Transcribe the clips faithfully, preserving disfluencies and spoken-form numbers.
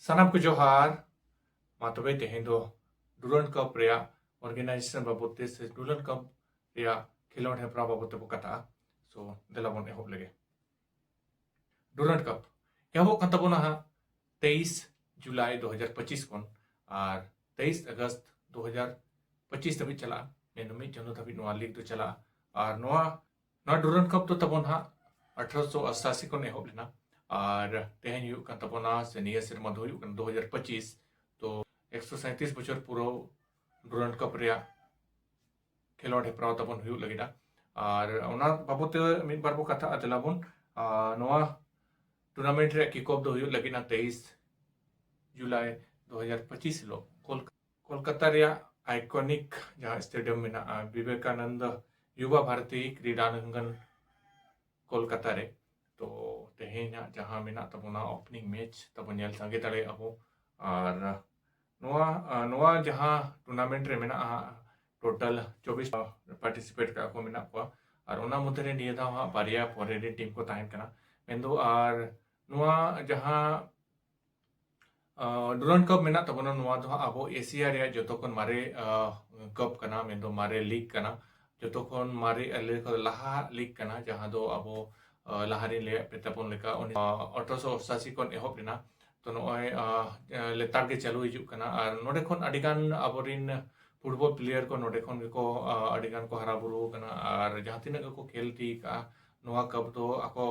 ᱥᱟᱱᱟᱢ ᱠᱚ ᱡᱚᱦᱟᱨ᱾ ᱢᱟ ᱛᱚᱵᱮ ᱛᱮᱦᱮᱧ ᱫᱚ ᱰᱩᱨᱟᱱᱰ ᱠᱟᱯ ᱨᱮᱭᱟᱜ ᱚᱨᱜᱟᱱᱟᱭᱡᱮᱥᱚᱱ ᱵᱟᱵᱚᱫ ᱛᱮ ᱥᱮ ᱰᱩᱨᱟᱱᱰ ᱠᱟᱯ ᱨᱮᱭᱟᱜ ᱠᱷᱮᱞᱳᱰ ᱦᱮᱯᱨᱟᱣ ᱵᱟᱵᱚᱫ ᱛᱮᱵᱚ ᱠᱟᱛᱷᱟᱜᱼᱟ᱾ ᱥᱳ ᱫᱮᱞᱟ ᱵᱚᱱ ᱮᱦᱚᱵ ᱞᱮᱜᱮ᱾ ᱰᱩᱨᱟᱱᱰ ᱠᱟᱯ ᱮᱦᱚᱵᱚᱜ ᱠᱟᱱ ᱛᱟᱵᱚᱱᱟ ᱦᱟᱸᱜ ᱛᱮᱭᱤᱥ ᱡᱩᱞᱟᱭ ᱫᱩ ᱦᱟᱡᱟᱨ ᱯᱚᱸᱪᱤᱥ ᱠᱷᱚᱱ ᱟᱨ ᱛᱮᱭᱤᱥ ᱟᱜᱚᱥᱴ ᱫᱩ ᱦᱟᱡᱟᱨ ᱯᱚᱸᱪᱤᱥ ᱫᱷᱟᱹᱵᱤᱡ ᱪᱟᱞᱟᱜᱼᱟ᱾ ᱢᱮᱱᱫᱚ ᱢᱤᱫ ᱪᱟᱸᱫᱳ ᱫᱷᱟᱹᱵᱤᱡ ᱱᱚᱣᱟ ᱞᱤᱜᱽ ᱫᱚ ᱪᱟᱞᱟᱜᱼᱟ᱾ ᱟᱨ ᱱᱚᱣᱟ ᱱᱚᱣᱟ ᱰᱩᱨᱟᱱᱰ ᱠᱟᱯ ᱫᱚ ᱛᱟᱵᱚᱱ ᱦᱟᱸᱜ ᱟᱴᱷᱨᱚᱥᱚ ᱚᱥᱴᱟᱥᱤ ᱠᱷᱚᱱ ᱮᱦᱚᱵ ᱞᱮᱱᱟ ᱟᱨ ᱛᱮᱦᱮᱧ ᱦᱩᱭᱩᱜ ᱠᱟᱱ ᱛᱟᱵᱚᱱᱟ ᱥᱮ ᱱᱤᱭᱟᱹ ᱥᱮᱨᱢᱟ ᱫᱚ ᱦᱩᱭᱩᱜ ᱠᱟᱱᱟ ᱫᱩ ᱦᱟᱡᱟᱨ ᱯᱚᱸᱪᱤᱥ᱾ ᱛᱚ ᱮᱠᱥᱚ ᱥᱟᱸᱭᱛᱨᱤᱥ ᱵᱚᱪᱷᱚᱨ ᱯᱩᱨᱟᱹᱣ ᱰᱩᱨᱟᱱᱰ ᱠᱟᱯ ᱨᱮᱭᱟᱜ ᱠᱷᱮᱞᱳᱰ ᱦᱮᱯᱨᱟᱣ ᱛᱟᱵᱚᱱ ᱦᱩᱭᱩᱜ ᱞᱟᱹᱜᱤᱫᱼᱟ᱾ ᱟᱨ ᱚᱱᱟ ᱵᱟᱵᱚᱫ ᱛᱮ ᱢᱤᱫ ᱵᱟᱨ ᱵᱚ ᱠᱟᱛᱷᱟᱜᱼᱟ᱾ ᱫᱮᱞᱟ ᱵᱚᱱ, ᱟᱨ ᱱᱚᱣᱟ ᱴᱩᱨᱱᱟᱢᱮᱱᱴ ᱨᱮᱭᱟᱜ ᱠᱤᱠ ᱚᱯᱷ ᱫᱚ ᱦᱩᱭᱩᱜ ᱞᱟᱹᱜᱤᱫ ᱛᱮᱭᱤᱥ ᱡᱩᱞᱟᱭ ᱫᱩ ᱦᱟᱡᱟᱨ ᱯᱚᱸᱪᱤᱥ ᱦᱤᱞᱳᱜ ᱠᱳᱞ-, ᱠᱳᱞᱠᱟᱛᱟ ᱨᱮᱭᱟᱜ ᱟᱭᱠᱚᱱᱤᱠ ᱡᱟᱦᱟᱸ ᱥᱴᱮᱰᱤᱭᱟᱢ ᱢᱮᱱᱟᱜᱼᱟ, ᱵᱤᱵᱮᱠᱟᱱᱚᱱᱫ ᱭᱩᱵᱟ ᱵᱷᱟᱨᱚᱛᱤ ᱠᱨᱤᱰᱟᱝᱜᱚᱱ ᱠᱳᱞᱠᱟᱛᱟ ᱨᱮ᱾ ᱛᱚ ᱛᱮᱦᱮᱧᱟᱜ ᱡᱟᱦᱟᱸ ᱢᱮᱱᱟᱜ ᱛᱟᱵᱚᱱᱟ ᱳᱯᱮᱱᱤᱝ ᱢᱮᱪ ᱛᱟᱵᱚᱱ ᱧᱮᱞ ᱥᱟᱸᱜᱮ ᱫᱟᱲᱮᱭᱟᱜᱼᱟ ᱵᱚ᱾ ᱟᱨ ᱱᱚᱣᱟ, ᱟᱨ ᱱᱚᱣᱟ ᱡᱟᱦᱟᱸ ᱴᱩᱨᱱᱟᱢᱮᱱᱴ ᱨᱮ ᱢᱮᱱᱟᱜᱼᱟ ᱦᱟᱸᱜ, ᱴᱳᱴᱟᱞ ᱪᱚᱵᱵᱤᱥ ᱯᱟᱨᱴᱤᱥᱤᱯᱮᱴ ᱠᱟᱜ ᱠᱚ ᱢᱮᱱᱟᱜ ᱠᱚᱣᱟ᱾ ᱟᱨ ᱚᱱᱟ ᱢᱚᱫᱽᱫᱷᱮ ᱨᱮ ᱱᱤᱭᱟᱹ ᱫᱷᱟᱣ ᱦᱟᱸᱜ ᱵᱟᱨᱭᱟ ᱯᱷᱚᱨᱮᱱ ᱨᱮᱱ ᱴᱤᱢ ᱠᱚ ᱛᱟᱦᱮᱱ ᱠᱟᱱᱟ᱾ ᱢᱮᱱᱫᱚ ᱟᱨ ᱱᱚᱣᱟ ᱡᱟᱦᱟᱸ, ᱟᱨ ᱰᱩᱨᱟᱱᱰ ᱠᱟᱯ ᱢᱮᱱᱟᱜ ᱛᱟᱵᱚᱱᱟ, ᱱᱚᱣᱟ ᱫᱚ ᱦᱟᱸᱜ ᱟᱵᱚ ᱮᱥᱤᱭᱟ ᱨᱮᱭᱟᱜ ᱡᱚᱛᱚ ᱠᱷᱚᱱ ᱢᱟᱨᱮ, ᱟᱨ ᱠᱟᱯ ᱠᱟᱱᱟ, ᱢᱮᱱᱫᱚ ᱢᱟᱨᱮ ᱞᱤᱜᱽ ᱠᱟᱱᱟ᱾ ᱡᱚᱛᱚ ᱠᱷᱚᱱ ᱢᱟᱨᱮ, ᱟᱨ ᱞᱟᱹᱭ ᱞᱮᱠᱷᱟᱱ ᱫᱚ ᱞᱟᱦᱟ ᱞᱤᱜᱽ ᱠᱟᱱᱟ, ᱡᱟᱦᱟᱸ ᱫᱚ ᱟᱵᱚ, ᱟᱨ ᱞᱟᱦᱟ ᱨᱮᱧ ᱞᱟᱹᱭᱟᱫ ᱯᱮ ᱛᱟᱵᱚᱱ ᱞᱮᱠᱟ, ᱩᱱᱤ, ᱟᱨ ᱟᱴᱷᱨᱚᱥᱚ ᱚᱥᱴᱟᱥᱤ ᱠᱷᱚᱱ ᱮᱦᱚᱵ ᱞᱮᱱᱟ᱾ ᱛᱚ ᱱᱚᱜᱼᱚᱭ, ᱟᱨ, ᱟᱨ ᱞᱮᱛᱟᱲ ᱜᱮ ᱪᱟᱹᱞᱩ ᱦᱤᱡᱩᱜ ᱠᱟᱱᱟ᱾ ᱟᱨ ᱱᱚᱰᱮ ᱠᱷᱚᱱ ᱟᱹᱰᱤᱜᱟᱱ ᱟᱵᱚᱨᱮᱱ ᱯᱷᱩᱴᱵᱚᱞ ᱯᱞᱮᱭᱟᱨ ᱠᱚ ᱱᱚᱰᱮ ᱠᱷᱚᱱ ᱜᱮᱠᱚ, ᱟᱨ ᱟᱹᱰᱤᱜᱟᱱ ᱠᱚ ᱦᱟᱨᱟ ᱵᱩᱨᱩ ᱟᱠᱟᱱᱟ᱾ ᱟᱨ ᱡᱟᱦᱟᱸ ᱛᱤᱱᱟᱹᱜ ᱜᱮᱠᱚ ᱠᱷᱮᱞ ᱤᱫᱤ ᱟᱠᱟᱫᱼᱟ, ᱱᱚᱣᱟ ᱠᱟᱯ ᱫᱚ ᱟᱠᱚ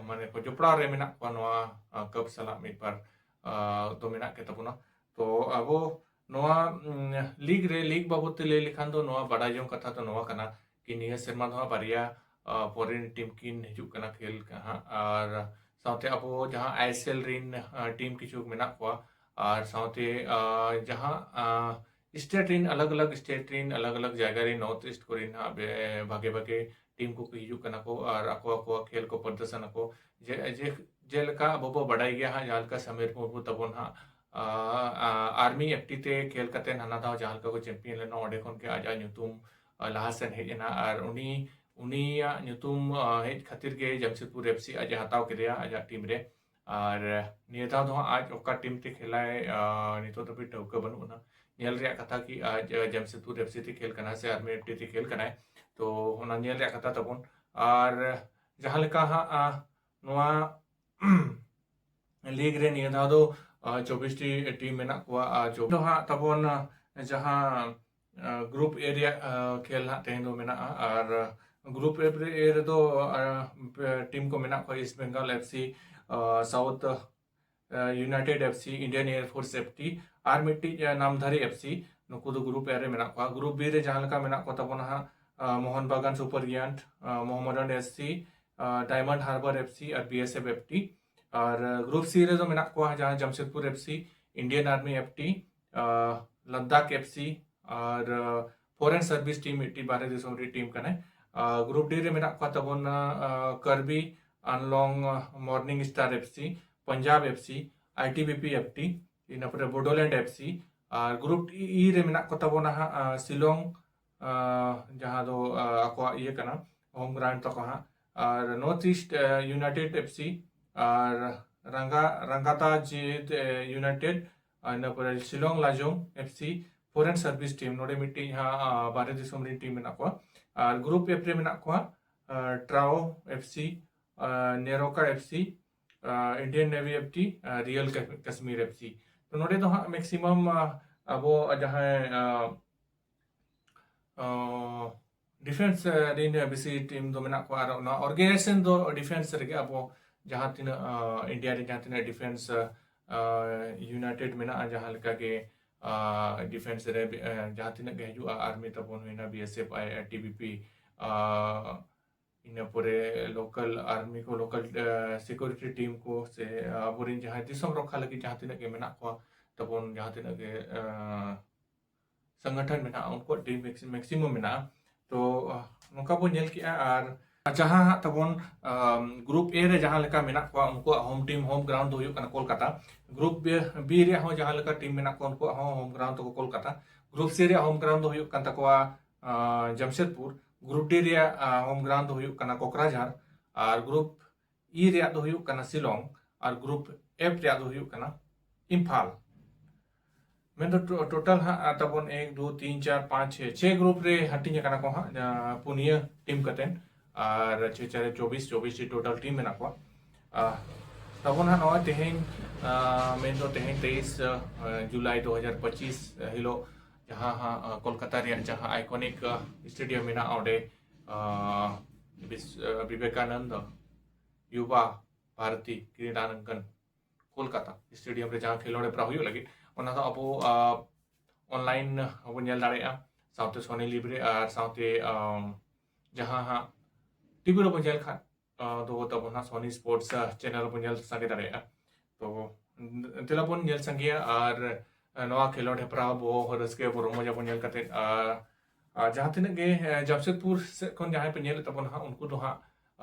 ᱢᱟᱱᱮ ᱠᱚ ᱡᱚᱯᱲᱟᱣ ᱨᱮ ᱢᱮᱱᱟᱜ ᱠᱚᱣᱟ, ᱱᱚᱣᱟ, ᱟᱨ ᱠᱟᱯ ᱥᱟᱞᱟᱜ ᱢᱤᱫ ᱵᱟᱨ, ᱟᱨ ᱫᱚ ᱢᱮᱱᱟᱜ ᱜᱮ ᱛᱟᱵᱚᱱᱟ᱾ ᱛᱚ ᱟᱵᱚ ᱱᱚᱣᱟ, ᱩᱢ, ᱞᱤᱜᱽ ᱨᱮ, ᱞᱤᱜᱽ ᱵᱟᱵᱚᱫ ᱛᱮ ᱞᱟᱹᱭ ᱞᱮᱠᱷᱟᱱ ᱫᱚ ᱱᱚᱣᱟ ᱵᱟᱰᱟᱭ ᱡᱚᱝ ᱠᱟᱛᱷᱟ ᱫᱚ ᱱᱚᱣᱟ ᱠᱟᱱᱟ ᱠᱤ ᱱᱤᱭᱟᱹ ᱥᱮᱨᱢᱟ ᱫᱚ ᱦᱟᱸᱜ ᱵᱟᱨᱭᱟ, ᱟᱨ ᱯᱷᱚᱨᱮᱱ ᱴᱤᱢ ᱠᱤᱱ ᱦᱤᱡᱩᱜ ᱠᱟᱱᱟ ᱠᱷᱮᱞ ᱦᱟᱸᱜ᱾ ᱟᱨ ᱥᱟᱶᱛᱮ ᱟᱵᱚ ᱡᱟᱦᱟᱸ ᱟᱭᱮᱥᱮᱞ ᱨᱮᱱ, ᱟᱨ ᱴᱤᱢ ᱠᱤᱪᱷᱩ ᱢᱮᱱᱟᱜ ᱠᱚᱣᱟ, ᱟᱨ ᱥᱟᱶᱛᱮ, ᱟᱨ ᱡᱟᱦᱟᱸ, ᱟᱨ ᱥᱴᱮᱴ ᱨᱮᱱ, ᱟᱞᱟᱜᱽ ᱟᱞᱟᱜᱽ ᱥᱴᱮᱴ ᱨᱮᱱ, ᱟᱞᱟᱜᱽ ᱟᱞᱟᱜᱽ ᱡᱟᱭᱜᱟ ᱨᱮᱱ, ᱱᱚᱨᱛᱷ ᱤᱥᱴ ᱠᱚᱨᱮᱱ ᱦᱟᱸᱜ ᱵᱮ-, ᱵᱷᱟᱜᱮ ᱵᱷᱟᱜᱮ ᱴᱤᱢ ᱠᱚᱠᱚ ᱦᱤᱡᱩᱜ ᱠᱟᱱᱟ ᱠᱚ ᱟᱨ ᱟᱠᱚ ᱟᱠᱚᱣᱟᱜ ᱠᱷᱮᱞ ᱠᱚ ᱯᱨᱚᱫᱚᱨᱥᱚᱱ ᱟᱠᱚ᱾ ᱡᱮ, ᱡᱮ, ᱡᱮᱞᱮᱠᱟ ᱟᱵᱚ ᱵᱚ ᱵᱟᱰᱟᱭ ᱜᱮᱭᱟ ᱦᱟᱸᱜ, ᱡᱟᱦᱟᱸ ᱞᱮᱠᱟ ᱥᱟᱢᱤᱨ ᱢᱩᱨᱢᱩ ᱛᱟᱵᱚᱱ ᱦᱟᱸᱜ, ᱟᱨ, ᱟᱨ, ᱟᱨᱢᱤ ᱮᱯᱷ ᱴᱤ ᱛᱮ ᱠᱷᱮᱞ ᱠᱟᱛᱮ ᱦᱟᱱᱟ ᱫᱷᱟᱣ ᱡᱟᱦᱟᱸ ᱞᱮᱠᱟ ᱠᱚ ᱪᱮᱢᱯᱤᱭᱚᱱ ᱞᱮᱱᱟ, ᱚᱸᱰᱮ ᱠᱷᱚᱱ ᱜᱮ ᱟᱡᱟᱜ ᱧᱩᱛᱩᱢ, ᱟᱨ, ᱞᱟᱦᱟ ᱥᱮᱱ ᱦᱮᱡ ᱮᱱᱟ᱾ ᱟᱨ ᱩᱱᱤ, ᱩᱱᱤᱭᱟᱜ ᱧᱩᱛᱩᱢ, ᱟᱨ, ᱦᱮᱡ ᱠᱷᱟᱹᱛᱤᱨ ᱜᱮ ᱡᱟᱢᱥᱮᱫᱽᱯᱩᱨ ᱮᱯᱷ ᱥᱤ ᱟᱡ ᱮ ᱦᱟᱛᱟᱣ ᱠᱮᱫᱮᱭᱟ ᱟᱡᱟᱜ ᱴᱤᱢ ᱨᱮ᱾ ᱟᱨ ᱱᱤᱭᱟᱹ ᱫᱷᱟᱣ ᱫᱚ ᱦᱟᱸᱜ ᱟᱡ ᱚᱠᱟ ᱴᱤᱢ ᱛᱮ ᱠᱷᱮᱞᱟᱭ, ᱟᱨ ᱱᱤᱛᱚᱜ ᱫᱷᱟᱹᱵᱤᱡ ᱴᱷᱟᱹᱣᱠᱟᱹ ᱵᱟᱹᱱᱩᱜ ᱟᱱᱟ᱾ ᱧᱮᱞ ᱨᱮᱭᱟᱜ ᱠᱟᱛᱷᱟ ᱠᱤ ᱟᱡ, ᱟᱨ, ᱡᱟᱢᱥᱮᱫᱽᱯᱩᱨ ᱮᱯᱷᱥᱤ ᱛᱮ ᱠᱷᱮᱞ ᱠᱟᱱᱟᱭ ᱥᱮ ᱟᱨᱢᱤ ᱮᱯᱷᱴᱤ ᱛᱮ ᱠᱷᱮᱞ ᱠᱟᱱᱟᱭ, ᱛᱚ ᱚᱱᱟ ᱧᱮᱞ ᱨᱮᱭᱟᱜ ᱠᱟᱛᱷᱟ ᱛᱟᱵᱚᱱ᱾ ᱟᱨ ᱡᱟᱦᱟᱸ ᱞᱮᱠᱟ ᱦᱟᱸᱜ, ᱟᱨ, ᱱᱚᱣᱟ ᱞᱤᱜᱽ ᱨᱮ ᱱᱤᱭᱟᱹ ᱫᱷᱟᱣ ᱫᱚ, ᱟᱨ, ᱪᱚᱵᱵᱤᱥ ᱴᱤ ᱴᱤᱢ ᱢᱮᱱᱟᱜ ᱠᱚᱣᱟ᱾ ᱟᱨ ᱪᱚᱵᱵᱤᱥ ᱫᱚ ᱦᱟᱸᱜ ᱛᱟᱵᱚᱱ, ᱟᱨ, ᱡᱟᱦᱟᱸ, ᱟᱨ, ᱜᱨᱩᱯ ᱮ ᱨᱮᱭᱟᱜ, ᱟᱨ, ᱠᱷᱮᱞ ᱦᱟᱸᱜ ᱛᱮᱦᱮᱧ ᱫᱚ ᱢᱮᱱᱟᱜᱼᱟ᱾ ᱟᱨ ᱜᱨᱩᱯ ᱮ ᱨᱮ, ᱮ ᱨᱮᱫᱚ, ᱟᱨ, ᱯᱮ ᱴᱤᱢ ᱠᱚ ᱢᱮᱱᱟᱜ ᱠᱚᱣᱟ, ᱤᱥᱴ ᱵᱮᱝᱜᱚᱞ ᱮᱯᱷᱥᱤ, ᱟᱨ, ᱥᱟᱣᱩᱛᱷ, ᱟᱨ, United FC, Indian Air Force FT, ᱟᱨ ᱢᱤᱫᱴᱤᱡ, ᱟᱨ, ᱱᱟᱢᱫᱷᱟᱨᱤ ᱮᱯᱷᱥᱤ, ᱱᱩᱠᱩ ᱫᱚ ᱜᱨᱩᱯ ᱮ ᱨᱮ ᱢᱮᱱᱟᱜ ᱠᱚᱣᱟ᱾ ᱜᱨᱩᱯ ᱵᱤ ᱨᱮ ᱡᱟᱦᱟᱸ ᱞᱮᱠᱟ ᱢᱮᱱᱟᱜ ᱠᱚ ᱛᱟᱵᱚᱱᱟ ᱦᱟᱸᱜ, ᱟᱨ, ᱢᱳᱦᱚᱱ ᱵᱟᱜᱟᱱ ᱥᱩᱯᱟᱨ ᱡᱟᱭᱟᱱᱴ, ᱟᱨ, ᱢᱳᱦᱟᱢᱚᱰᱟᱱ ᱮᱥᱥᱤ, ᱟᱨ, ᱰᱟᱭᱢᱚᱱᱰ ᱦᱟᱨᱵᱟᱨ ᱮᱯᱷᱥᱤ ᱟᱨ ᱵᱤ ᱮᱥ ᱮᱯᱷ ᱮᱯᱷᱴᱤ᱾ ᱟᱨ, ᱟᱨ, ᱜᱨᱩᱯ ᱥᱤ ᱨᱮᱫᱚ ᱢᱮᱱᱟᱜ ᱠᱚᱣᱟ ᱡᱟᱦᱟᱸ ᱡᱟᱢᱥᱮᱫᱽᱯᱩᱨ ᱮᱯᱷᱥᱤ, ᱤᱱᱰᱤᱭᱟᱱ ᱟᱨᱢᱤ ᱮᱯᱷᱴᱤ, ᱟᱨ, ᱞᱟᱫᱟᱠᱷ ᱮᱯᱷᱥᱤ, ᱟᱨ, ᱟᱨ, ᱯᱷᱚᱨᱮᱱ ᱥᱟᱨᱵᱷᱤᱥ ᱴᱤᱢ, ᱢᱤᱫᱴᱤᱡ ᱵᱟᱦᱨᱮ ᱫᱤᱥᱚᱢ ᱨᱮ ᱴᱤᱢ ᱠᱟᱱᱟᱭ᱾ ᱟᱨ, ᱜᱨᱩᱯ ᱰᱤ ᱨᱮ ᱢᱮᱱᱟᱜ ᱠᱚᱣᱟ ᱛᱟᱵᱚᱱᱟ, ᱟᱨ, ᱠᱟᱨᱵᱤ ᱟᱱᱞᱚᱝ, ᱟᱨ, Morning Star FC, Punjab FC, I T B P FT, ᱤᱱᱟᱹ ᱯᱚᱨᱮ ᱵᱳᱰᱳᱞᱮᱱᱰ ᱮᱯᱷᱥᱤ᱾ ᱟᱨ ᱜᱨᱩᱯ ᱤ ᱨᱮ ᱢᱮᱱᱟᱜ ᱠᱚ ᱛᱟᱵᱚᱱᱟ ᱦᱟᱸᱜ, ᱟᱨ, ᱥᱤᱞᱚᱝ, ᱟᱨ, ᱡᱟᱦᱟᱸ ᱫᱚ, ᱟᱨ, ᱟᱠᱚᱣᱟᱜ ᱤᱭᱟᱹ ᱠᱟᱱᱟ, ᱦᱳᱢ ᱜᱨᱟᱣᱩᱱᱰ ᱛᱟᱠᱚ ᱦᱟᱸᱜ᱾ ᱟᱨ ᱱᱚᱨᱛᱷ ᱤᱥᱴ, ᱟᱨ, ᱤᱭᱩᱱᱟᱭᱴᱮᱰ ᱮᱯᱷᱥᱤ, ᱟᱨ ᱨᱟᱝᱜᱟ, ᱨᱟᱝᱜᱟᱛᱟ ᱡᱮ, ᱟᱨ, ᱤᱭᱩᱱᱟᱭᱴᱮᱰ, ᱟᱨ ᱤᱱᱟᱹ ᱯᱚᱨᱮ ᱥᱤᱞᱚᱝ ᱞᱟᱡᱚᱝ ᱮᱯᱷᱥᱤ, ᱯᱷᱚᱨᱮᱱ ᱥᱟᱨᱵᱷᱤᱥ ᱴᱤᱢ, ᱱᱚᱰᱮ ᱢᱤᱫᱴᱤᱡ ᱦᱟᱸᱜ, ᱟᱨ, ᱵᱟᱦᱨᱮ ᱫᱤᱥᱚᱢ ᱨᱮᱱ ᱴᱤᱢ ᱢᱮᱱᱟᱜ ᱠᱚᱣᱟ᱾ ᱟᱨ ᱜᱨᱩᱯ ᱮᱯᱷ ᱨᱮ ᱢᱮᱱᱟᱜ ᱠᱚᱣᱟ, ᱟᱨ, ᱴᱨᱟᱣ ᱮᱯᱷᱥᱤ, ᱟᱨ, ᱱᱮᱨᱳᱠᱟ ᱮᱯᱷᱥᱤ, ᱟᱨ, ᱤᱱᱰᱤᱭᱟᱱ ᱱᱮᱵᱷᱤ ᱮᱯᱷᱴᱤ, ᱟᱨ, ᱨᱤᱭᱟᱞ ᱠᱟ-, ᱠᱟᱥᱢᱤᱨ ᱮᱯᱷᱥᱤ᱾ ᱛᱚ ᱱᱚᱰᱮ ᱫᱚ ᱦᱟᱸᱜ ᱢᱮᱠᱥᱤᱢᱟᱢ, ᱟᱨ, ᱟᱵᱚ ᱡᱟᱦᱟᱸᱭ, ᱟᱨ, ᱟᱨ, ᱰᱤᱯᱷᱮᱱᱥ, ᱟᱨ, ᱨᱮᱱ ᱵᱮᱥᱤ ᱴᱤᱢ ᱫᱚ ᱢᱮᱱᱟᱜ ᱠᱚᱣᱟ᱾ ᱟᱨ ᱚᱱᱟ ᱚᱨᱜᱟᱱᱟᱭᱡᱮᱥᱚᱱ ᱫᱚ ᱰᱤᱯᱷᱮᱱᱥ ᱨᱮᱜᱮ ᱟᱵᱚ ᱡᱟᱦᱟᱸ ᱛᱤᱱᱟᱹᱜ, ᱟᱨ, ᱤᱱᱰᱤᱭᱟ ᱨᱮ ᱡᱟᱦᱟᱸ ᱛᱤᱱᱟᱹᱜ ᱰᱤᱯᱷᱮᱱᱥ, ᱟᱨ, ᱤᱭᱩᱱᱟᱭᱴᱮᱰ ᱢᱮᱱᱟᱜᱼᱟ, ᱡᱟᱦᱟᱸ ᱞᱮᱠᱟ ᱜᱮ, ᱟᱨ, ᱰᱤᱯᱷᱮᱱᱥ ᱨᱮ, ᱟᱨ, ᱡᱟᱦᱟᱸ ᱛᱤᱱᱟᱹᱜ ᱜᱮ ᱦᱤᱡᱩᱜᱼᱟ, ᱟᱨᱢᱤ ᱛᱟᱵᱚᱱ ᱦᱩᱭᱱᱟ, ᱵᱤ ᱮᱥ ᱮᱯᱷ, ᱟᱭ ᱟᱨ, ᱴᱤ ᱵᱤ ᱯᱤ, ᱟᱨ, ᱤᱱᱟᱹ ᱯᱚᱨᱮ ᱞᱳᱠᱟᱞ ᱟᱨᱢᱤ ᱠᱚ, ᱞᱳᱠᱟᱞ, ᱟᱨ, ᱥᱤᱠᱩᱨᱤᱴᱤ ᱴᱤᱢ ᱠᱚ, ᱥᱮ ᱟᱵᱚᱨᱮᱱ ᱡᱟᱦᱟᱸᱭ ᱫᱤᱥᱚᱢ ᱨᱚᱠᱠᱷᱟ ᱞᱟᱹᱜᱤᱫ ᱡᱟᱦᱟᱸ ᱛᱤᱱᱟᱹᱜ ᱜᱮ ᱢᱮᱱᱟᱜ ᱠᱚᱣᱟ ᱛᱟᱵᱚᱱ, ᱡᱟᱦᱟᱸ ᱛᱤᱱᱟᱹᱜ ᱜᱮ, ᱟᱨ, ᱥᱚᱝᱜᱚᱴᱷᱚᱱ ᱢᱮᱱᱟᱜᱼᱟ, ᱩᱱᱠᱩᱣᱟᱜ ᱴᱤᱢ ᱢᱮᱠᱥᱤ-, ᱢᱮᱠᱥᱤᱢᱟᱢ ᱢᱮᱱᱟᱜᱼᱟ᱾ ᱛᱚ, ᱟᱦ, ᱱᱚᱝᱠᱟ ᱵᱚᱱ ᱧᱮᱞ ᱠᱮᱜᱼᱟ᱾ ᱟᱨ ᱡᱟᱦᱟᱸ ᱦᱟᱸᱜ ᱛᱟᱵᱚᱱ, ᱟᱢ, ᱜᱨᱩᱯ ᱮ ᱨᱮ ᱡᱟᱦᱟᱸ ᱞᱮᱠᱟ ᱢᱮᱱᱟᱜ ᱠᱚᱣᱟ, ᱩᱱᱠᱩᱣᱟᱜ ᱦᱳᱢ ᱴᱤᱢ, ᱦᱳᱢ ᱜᱨᱟᱣᱩᱱᱰ ᱫᱚ ᱦᱩᱭᱩᱜ ᱠᱟᱱᱟ ᱠᱳᱞᱠᱟᱛᱟ᱾ ᱜᱨᱩᱯ ᱵᱤ, ᱵᱤ ᱨᱮᱭᱟᱜ ᱦᱚᱸ ᱡᱟᱦᱟᱸ ᱞᱮᱠᱟ ᱴᱤᱢ ᱢᱮᱱᱟᱜ ᱠᱚᱣᱟ, ᱩᱱᱠᱩᱣᱟᱜ ᱦᱚᱸ ᱦᱳᱢ ᱜᱨᱟᱣᱩᱱᱰ ᱛᱟᱠᱚ ᱠᱳᱞᱠᱟᱛᱟ᱾ ᱜᱨᱩᱯ ᱥᱤ ᱨᱮᱭᱟᱜ ᱦᱳᱢ ᱜᱨᱟᱣᱩᱱᱰ ᱫᱚ ᱦᱩᱭᱩᱜ ᱠᱟᱱ ᱛᱟᱠᱚᱣᱟ, ᱟᱸ, ᱡᱟᱢᱥᱮᱫᱽᱯᱩᱨ᱾ ᱜᱨᱩᱯ ᱰᱤ ᱨᱮᱭᱟᱜ, ᱟᱸ, ᱦᱳᱢ ᱜᱨᱟᱣᱩᱱᱰ ᱫᱚ ᱦᱩᱭᱩᱜ ᱠᱟᱱᱟ ᱠᱳᱠᱨᱟᱡᱷᱟᱨ᱾ ᱟᱨ ᱜᱨᱩᱯ ᱤ ᱨᱮᱭᱟᱜ ᱫᱚ ᱦᱩᱭᱩᱜ ᱠᱟᱱᱟ ᱥᱤᱞᱚᱝ᱾ ᱟᱨ ᱜᱨᱩᱯ ᱮᱯᱷ ᱨᱮᱭᱟᱜ ᱫᱚ ᱦᱩᱭᱩᱜ ᱠᱟᱱᱟ ᱤᱢᱯᱷᱟᱞ᱾ ᱢᱮᱱᱫᱚ ᱴᱳ- ᱴᱳᱴᱟᱞ ᱦᱟᱸᱜ ᱟᱨ ᱛᱟᱵᱚᱱ ᱮᱠ ᱫᱩ ᱛᱤᱱ ᱪᱟᱨ ᱯᱟᱸᱪ ᱪᱷᱮ ᱪᱷᱮ ᱜᱨᱩᱯ ᱨᱮ ᱦᱟᱹᱴᱤᱧ ᱟᱠᱟᱱᱟ ᱠᱚ ᱦᱟᱸᱜ, ᱡᱟᱦᱟᱸ ᱯᱩᱱᱭᱟᱹ ᱴᱤᱢ ᱠᱟᱛᱮ᱾ ᱟᱨ ᱪᱷᱮ ᱪᱟᱨᱮ ᱪᱚᱵᱵᱤᱥ, ᱪᱚᱵᱵᱤᱥ ᱴᱤ ᱴᱳᱴᱟᱞ ᱴᱤᱢ ᱢᱮᱱᱟᱜ ᱠᱚᱣᱟ᱾ ᱟᱨ ᱛᱟᱵᱚᱱ ᱦᱟᱸᱜ ᱱᱚᱜᱼᱚᱭ ᱛᱮᱦᱮᱧ, ᱟᱨ ᱢᱮᱱᱫᱚ ᱛᱮᱦᱮᱧ ᱛᱮᱭᱤᱥ ᱡᱩᱞᱟᱭ ᱫᱩ ᱦᱟᱡᱟᱨ ᱯᱚᱸᱪᱤᱥ ᱦᱤᱞᱳᱜ ᱡᱟᱦᱟᱸ ᱦᱟᱸᱜ ᱠᱳᱞᱠᱟᱛᱟ ᱨᱮᱭᱟᱜ ᱡᱟᱦᱟᱸ ᱟᱭᱠᱚᱱᱤᱠ ᱥᱴᱮᱰᱤᱭᱟᱢ ᱢᱮᱱᱟᱜᱼᱟ, ᱚᱸᱰᱮ ᱟᱨ ᱵᱤᱥ- ᱟᱨ ᱵᱤᱵᱮᱠᱟᱱᱚᱱᱫ ᱭᱩᱵᱟ ᱵᱷᱟᱨᱚᱛᱤ ᱠᱨᱤᱰᱟᱝᱜᱚᱱ ᱠᱳᱞᱠᱟᱛᱟ ᱥᱴᱮᱰᱤᱭᱟᱢ ᱨᱮ ᱡᱟᱦᱟᱸ ᱠᱷᱮᱞᱳᱰ ᱦᱮᱯᱨᱟᱣ ᱦᱩᱭᱩᱜ ᱞᱟᱹᱜᱤᱫ, ᱚᱱᱟ ᱫᱚ ᱟᱵᱚ ᱚᱱᱞᱟᱭᱤᱱ ᱦᱚᱸᱵᱚᱱ ᱧᱮᱞ ᱫᱟᱲᱮᱭᱟᱜᱼᱟ, ᱥᱟᱶᱛᱮ ᱥᱚᱱᱤ ᱞᱤᱵᱷ ᱨᱮ ᱟᱨ ᱥᱟᱶᱛᱮ ᱟᱢ, ᱡᱟᱦᱟᱸ ᱦᱟᱸᱜ ᱴᱤᱵᱷᱤ ᱨᱮᱵᱚᱱ ᱧᱮᱞ ᱠᱷᱟᱱ ᱟᱨ ᱫᱚ ᱛᱟᱵᱚᱱ ᱦᱟᱸᱜ ᱥᱚᱱᱤ ᱥᱯᱳᱨᱴᱥ ᱪᱮᱱᱮᱞ ᱨᱮᱵᱚᱱ ᱧᱮᱞ ᱥᱟᱸᱜᱮ ᱫᱟᱲᱮᱭᱟᱜᱼᱟ᱾ ᱛᱚ ᱫᱮᱞᱟ ᱵᱚᱱ ᱧᱮᱞ ᱥᱟᱸᱜᱮᱭᱟ ᱟᱨ ᱱᱚᱣᱟ ᱠᱷᱮᱞᱳᱰ ᱦᱮᱯᱨᱟᱣ ᱵᱚ ᱨᱟᱹᱥᱠᱟᱹᱭᱟᱵᱚ, ᱨᱚᱢᱚᱡᱟᱵᱚ ᱧᱮᱞ ᱠᱟᱛᱮᱫ᱾ ᱟᱨ ᱟᱨ ᱡᱟᱦᱟᱸ ᱛᱤᱱᱟᱹᱜ ᱜᱮ ᱮ, ᱡᱟᱢᱥᱮᱫᱽᱯᱩᱨ ᱥᱮᱫ ᱠᱷᱚᱱ ᱡᱟᱦᱟᱸᱭ ᱯᱮ ᱧᱮᱞᱮᱫ ᱛᱟᱵᱚᱱᱟ ᱦᱟᱸᱜ, ᱩᱱᱠᱩ ᱫᱚ ᱦᱟᱸᱜ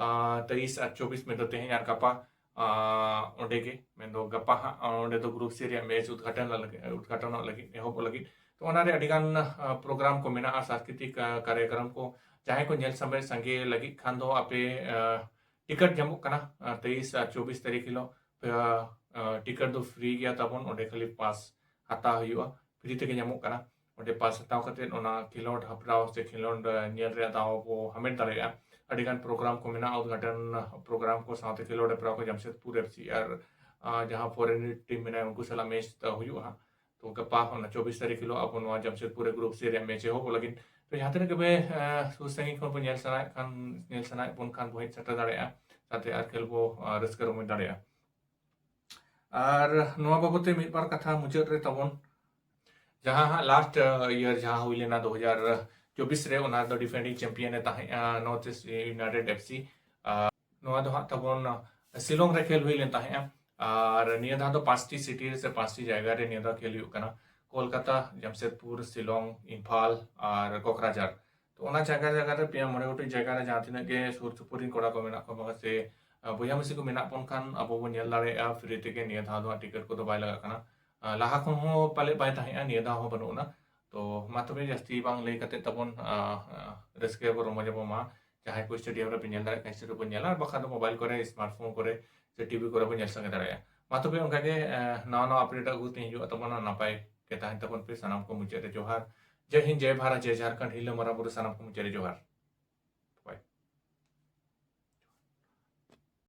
ᱟᱨ ᱛᱮᱭᱤᱥ ᱟᱨ ᱪᱚᱵᱵᱤᱥ ᱢᱮᱱᱫᱚ ᱛᱮᱦᱮᱧ ᱟᱨ ᱜᱟᱯᱟ ᱟᱨ ᱚᱸᱰᱮ ᱜᱮ, ᱢᱮᱱᱫᱚ ᱜᱟᱯᱟ ᱦᱟᱸᱜ ᱚᱸᱰᱮ ᱫᱚ ᱜᱨᱩᱯ ᱥᱤ ᱨᱮᱭᱟᱜ ᱢᱮᱪ ᱩᱫᱽᱜᱷᱟᱴᱚᱱ ᱞᱟᱹᱜᱤᱫ, ᱩᱫᱽᱜᱷᱟᱴᱚᱱᱚᱜ ᱞᱟᱹᱜᱤᱫ, ᱮᱦᱚᱵᱚᱜ ᱞᱟᱹᱜᱤᱫ᱾ ᱛᱚ ᱚᱱᱟᱨᱮ ᱟᱹᱰᱤᱜᱟᱱ ᱟᱨ ᱯᱨᱳᱜᱨᱟᱢ ᱠᱚ ᱢᱮᱱᱟᱜᱼᱟ, ᱥᱟᱝᱥᱠᱨᱤᱛᱤᱠ ᱟᱨ ᱠᱟᱨᱭᱚᱠᱨᱚᱢ ᱠᱚ᱾ ᱡᱟᱦᱟᱸᱭ ᱠᱚ ᱧᱮᱞ ᱥᱟᱸᱜᱮ ᱥᱟᱸᱜᱮ ᱞᱟᱹᱜᱤᱫ ᱠᱷᱟᱱ ᱫᱚ ᱟᱯᱮ ᱟᱨ ᱴᱤᱠᱤᱴ ᱧᱟᱢᱚᱜ ᱠᱟᱱᱟ ᱟᱨ ᱛᱮᱭᱤᱥ ᱟᱨ ᱪᱚᱵᱵᱤᱥ ᱛᱟᱹᱨᱤᱠᱷ ᱦᱤᱞᱳᱜ᱾ ᱟᱨ ᱴᱤᱠᱤᱴ ᱫᱚ ᱯᱷᱨᱤ ᱜᱮᱭᱟ ᱛᱟᱵᱚᱱ, ᱚᱸᱰᱮ ᱠᱷᱟᱹᱞᱤ ᱯᱟᱥ ᱦᱟᱛᱟᱣ ᱦᱩᱭᱩᱜᱼᱟ, ᱯᱷᱨᱤ ᱛᱮᱜᱮ ᱧᱟᱢᱚᱜ ᱠᱟᱱᱟ᱾ ᱚᱸᱰᱮ ᱯᱟᱥ ᱦᱟᱛᱟᱣ ᱠᱟᱛᱮᱫ ᱚᱱᱟ ᱠᱷᱮᱞᱳᱰ ᱦᱮᱯᱨᱟᱣ ᱥᱮ ᱠᱷᱮᱞᱳᱰ ᱧᱮᱞ ᱨᱮᱭᱟᱜ ᱫᱟᱣ ᱵᱚ ᱦᱟᱢᱮᱴ ᱫᱟᱲᱮᱭᱟᱜᱼᱟ᱾ ᱟᱹᱰᱤᱜᱟᱱ ᱯᱨᱳᱜᱨᱟᱢ ᱠᱚ ᱢᱮᱱᱟᱜᱼᱟ, ᱩᱫᱽᱜᱷᱟᱴᱚᱱ ᱯᱨᱳᱜᱨᱟᱢ ᱠᱚ ᱥᱟᱶᱛᱮ ᱠᱷᱮᱞᱳᱰ ᱦᱮᱯᱨᱟᱣ ᱠᱚ ᱡᱟᱢᱥᱮᱫᱽᱯᱩᱨ ᱮᱯᱷ ᱥᱤ ᱟᱨ ᱟᱨ ᱡᱟᱦᱟᱸ ᱯᱷᱚᱨᱮᱱ ᱴᱤᱢ ᱢᱮᱱᱟᱜᱼᱟ, ᱩᱱᱠᱩ ᱥᱟᱞᱟᱜ ᱢᱮᱪ ᱦᱩᱭᱩᱜᱼᱟ ᱦᱟᱸᱜ᱾ ᱛᱚ ᱜᱟᱯᱟ ᱚᱱᱟ ᱪᱚᱵᱵᱤᱥ ᱛᱟᱹᱨᱤᱠᱷ ᱦᱤᱞᱳᱜ ᱟᱵᱚ ᱱᱚᱣᱟ ᱡᱟᱢᱥᱮᱫᱽᱯᱩᱨ ᱨᱮ ᱜᱨᱩᱯ ᱥᱤ ᱨᱮᱭᱟᱜ ᱢᱮᱪ ᱮᱦᱚᱵᱚᱜ ᱞᱟᱹᱜᱤᱫ᱾ ᱛᱚ ᱡᱟᱦᱟᱸ ᱛᱤᱱᱟᱹᱜ ᱜᱮ ᱵᱮ ᱟᱨ ᱥᱩᱨ ᱥᱟᱺᱜᱤᱧ ᱠᱷᱚᱱ ᱵᱚᱱ ᱧᱮᱞ ᱥᱟᱱᱟᱭᱮᱫ ᱠᱷᱟᱱ, ᱧᱮᱞ ᱥᱟᱱᱟᱭᱮᱫ ᱵᱚᱱ ᱠᱷᱟᱱ ᱵᱚ ᱦᱮᱡ ᱥᱮᱴᱮᱨ ᱫᱟᱲᱮᱭᱟᱜᱼᱟ, ᱥᱟᱶᱛᱮ ᱟᱨ ᱠᱷᱮᱞ ᱵᱚ ᱟᱨ ᱨᱟᱹᱥᱠᱟᱹ ᱨᱚᱢᱚᱡᱽ ᱫᱟᱲᱮᱭᱟᱜᱼᱟ᱾ ᱟᱨ ᱱᱚᱣᱟ ᱵᱟᱵᱚᱛ ᱛᱮ ᱢᱤᱫ ᱵᱟᱨ ᱠᱟᱛᱷᱟ ᱢᱩᱪᱟᱹᱫ ᱨᱮ ᱛᱟᱵᱚᱱ, ᱡᱟᱦᱟᱸ ᱦᱟᱸᱜ ᱞᱟᱥᱴ ᱤᱭᱟᱨ ᱡᱟᱦᱟᱸ ᱦᱩᱭ ᱞᱮᱱᱟ ᱫᱩ ᱦᱟᱡᱟᱨ ᱪᱚᱵᱵᱤᱥ ᱨᱮ, ᱚᱱᱟ ᱫᱚ ᱰᱤᱯᱷᱮᱱᱰᱤᱝ ᱪᱟᱢᱯᱤᱭᱟᱱ ᱮ ᱛᱟᱦᱮᱸᱜᱼᱟ North East United F C. ᱟᱨ ᱱᱚᱣᱟ ᱫᱚ ᱦᱟᱸᱜ ᱛᱟᱵᱚᱱ ᱥᱤᱞᱚᱝ ᱨᱮ ᱠᱷᱮᱞ ᱦᱩᱭ ᱞᱮᱱ ᱛᱟᱦᱮᱸᱜᱼᱟ᱾ ᱟᱨ ᱱᱤᱭᱟᱹ ᱫᱷᱟᱣ ᱫᱚ ᱯᱟᱸᱪᱴᱤ ᱥᱤᱴᱤ ᱨᱮ ᱥᱮ ᱯᱟᱸᱪᱴᱤ ᱡᱟᱭᱜᱟ ᱨᱮ ᱱᱤᱭᱟᱹ ᱫᱷᱟᱣ ᱠᱷᱮᱞ ᱦᱩᱭᱩᱜ ᱠᱟᱱᱟ, ᱠᱳᱞᱠᱟᱛᱟ, ᱡᱟᱢᱥᱮᱫᱽᱯᱩᱨ, ᱥᱤᱞᱚᱝ, ᱤᱢᱯᱷᱟᱞ ᱟᱨ ᱠᱚᱠᱨᱟᱡᱷᱟᱨ᱾ ᱛᱚ ᱚᱱᱟ ᱡᱟᱭᱜᱟ ᱡᱟᱭᱜᱟ ᱨᱮ ᱯᱮᱭᱟ ᱢᱚᱬᱮ ᱜᱚᱴᱮᱡ ᱡᱟᱭᱜᱟ ᱨᱮ ᱡᱟᱦᱟᱸ ᱛᱤᱱᱟᱹᱜ ᱜᱮ ᱥᱩᱨ ᱥᱩᱯᱩᱨ ᱨᱮᱱ ᱠᱚᱲᱟ ᱠᱚ ᱢᱮᱱᱟᱜ ᱠᱚᱣᱟ ᱥᱮ ᱟᱨ ᱵᱚᱭᱦᱟ ᱢᱤᱥᱤ ᱠᱚ ᱢᱮᱱᱟᱜ ᱵᱚᱱ ᱠᱷᱟᱱ ᱟᱵᱚ ᱵᱚᱱ ᱧᱮᱞ ᱫᱟᱲᱮᱭᱟᱜᱼᱟ ᱯᱷᱨᱤ ᱛᱮᱜᱮ᱾ ᱱᱤᱭᱟᱹ ᱫᱷᱟᱣ ᱫᱚ ᱦᱟᱸᱜ ᱴᱤᱠᱤᱴ ᱠᱚᱫᱚ ᱵᱟᱭ ᱞᱟᱜᱟᱜ ᱠᱟᱱᱟ᱾ ᱟᱨ ᱞᱟᱦᱟ ᱠᱷᱚᱱ ᱦᱚᱸ ᱯᱟᱞᱮ ᱵᱟᱭ ᱛᱟᱦᱮᱸᱜᱼᱟ, ᱱᱤᱭᱟᱹ ᱫᱷᱟᱣ ᱦᱚᱸ ᱵᱟᱹᱱᱩᱜ ᱟᱱᱟ᱾ ᱛᱚ ᱢᱟ ᱛᱚᱵᱮ ᱡᱟᱹᱥᱛᱤ ᱵᱟᱝ ᱞᱟᱹᱭ ᱠᱟᱛᱮ ᱛᱟᱵᱚᱱ ᱟᱨ ᱨᱟᱹᱥᱠᱟᱹ ᱵᱚ ᱨᱚᱢᱚᱡᱽ ᱟᱵᱚ ᱢᱟ᱾ ᱡᱟᱦᱟᱸᱭ ᱠᱚ ᱥᱴᱮᱰᱤᱭᱟᱢ ᱨᱮ ᱵᱚᱱ ᱧᱮᱞ ᱫᱟᱲᱮᱭᱟᱜ ᱠᱷᱟᱱ ᱥᱴᱮᱰᱤᱭᱟᱢ ᱵᱚᱱ ᱧᱮᱞᱟ, ᱟᱨ ᱵᱟᱠᱷᱟᱱ ᱫᱚ ᱢᱳᱵᱟᱭᱤᱞ ᱠᱚᱨᱮ, ᱥᱢᱟᱨᱴ ᱯᱷᱳᱱ ᱠᱚᱨᱮ ᱥᱮ ᱴᱤᱵᱷᱤ ᱠᱚᱨᱮ ᱵᱚᱱ ᱧᱮᱞ ᱥᱟᱸᱜᱮ ᱫᱟᱲᱮᱭᱟᱜᱼᱟ᱾ ᱢᱟ ᱛᱚᱵᱮ ᱚᱱᱠᱟᱜᱮ ᱱᱟᱣᱟ ᱱᱟᱣᱟ ᱟᱯᱰᱮᱴ ᱟᱹᱜᱩ ᱛᱮ ᱦᱤᱡᱩᱜᱼᱟ ᱛᱟᱵᱚᱱᱟ᱾ ᱱᱟᱯᱟᱭ ᱜᱮ ᱛᱟᱦᱮᱱ ᱛᱟᱵᱚᱱ ᱯᱮ᱾ ᱥᱟᱱᱟᱢ ᱠᱚ ᱢᱩᱪᱟᱹᱫ ᱨᱮ ᱡᱚᱦᱟᱨ᱾ ᱡᱟᱭ ᱦᱤᱱᱫ, ᱡᱟᱭ ᱵᱷᱟᱨᱚᱛ, ᱡᱟᱭ ᱡᱷᱟᱨᱠᱷᱚᱸᱰ, ᱦᱤᱞᱟᱹ ᱢᱟᱨᱟᱝ ᱵᱩᱨᱩ, ᱥᱟᱱᱟᱢ ᱠᱚ ᱢᱩᱪᱟᱹᱫ ᱨᱮ ᱡᱚᱦᱟᱨ᱾